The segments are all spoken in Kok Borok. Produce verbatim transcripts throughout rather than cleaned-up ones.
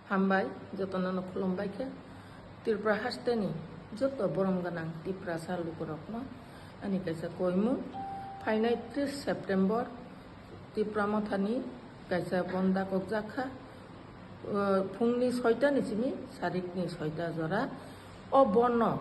Hambai, jotono no khulumbai khe. Tripura hasteni joto borom gwnang Tiprasa lukurokno ani kaisa koimung. Phainai tris September Tipra Mothani kaisa bon dakok jakha, uh, phungni soita ni simi sarikni soita jora. O bonno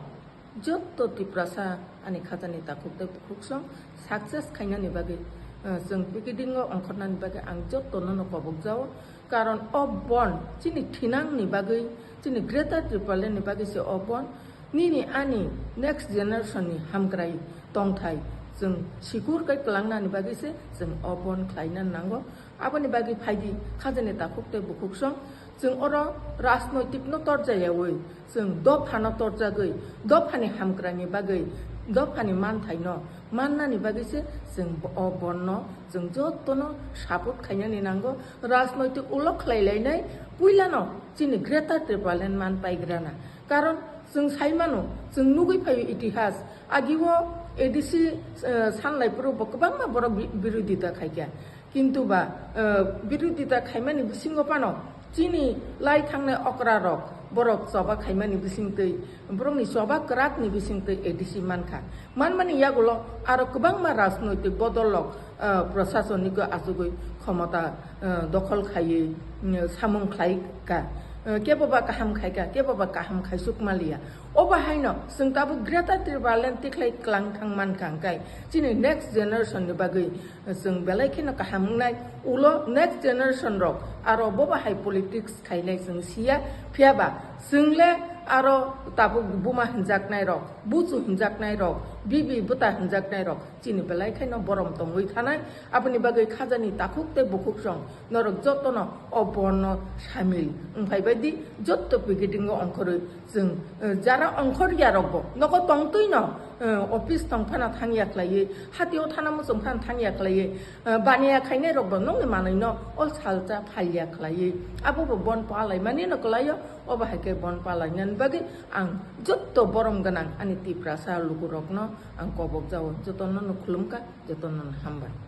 joto Tiprasa ani khajani takhuk tei bukhuksong success khainani bagwi, uh, chwng picketing o ongkhornani bagwi ang jotono no kobok jao. Karon o bon chini thinangni bagwi, chini Greater Tipraland ni bagwi se o bon. Nini ani next generation ni hamkrai tongthai chwng sikur kai kwlangnani bagwi se chwng o bon khlaina nango. Aboni bagwi phaidi khajani takhuk tei bukhuksong. Chwng oro rajnoitik no torjayawi, chwng dopha no torjagwi, dophani hamkrai ni bagwi, dophani manthai no mannani bagwi se chwng bo-, o bon no chwng jotono support khainani nango. Rajnoitik ulo khlai lainai puilano chini Greater Tipraland man paigrana. Karon chwng sai mano, chwng nugwi phaio itihas. Agio A D C, eh, sanlai phuru bo kwbangma borok bi-, birodita khaikha. Kintu ba, eh, birodita khaimani bisingo phano chini lai thangnai okra rok borok choba khaimani bisingtwi, borokni choba kwrakni bisingtwi A D C mankha. Manmani yagulo aro kwbangma rajnoitik bodol rok, eh, prosasonik achugwi khomota, eh, dokhol khaiwi, mm, samung khlai kha. Eh, kebo ba kaham khai kha, kebo ba kaham khaisuk maliya. Obo haino chwng tabuk Greater Tipraland tikhlai kwlang thang mankha, hwnkhe chini next generation ni bagwi chwng belai kheno kaham wngnai. Ulo next generation rok aro bo bahai politics khainai chwng siya, phiya ba chwng le aro tabuk buma hinjaknai rok, buchu hinjaknai rok, bibi bwta hinjaknai rok chini belai kheno borom tongwi thanai. Aboni bagwi khajani takhuk tei bukhuksong norok jotono o bonno samil wngphai bai di, jotto picketing o ongkhorwi chwng, eh, jara ongkhor ya rokbo nogo tongtwi no, eh, office tong phano thang ya khlaiwi, hatio thana muchung phano thang ya khlaiwi, eh, baniya khainai rokbo nokni manwi no o salsa phalya khlaiwi, abo bo bon palai mani no kwlaio. Obo hai khe bon palai nani bagwi ang jotto borom gwnang ani Tiprasa lukurokno ang kobok jao, jotono no khulumkha, jotono no hambai.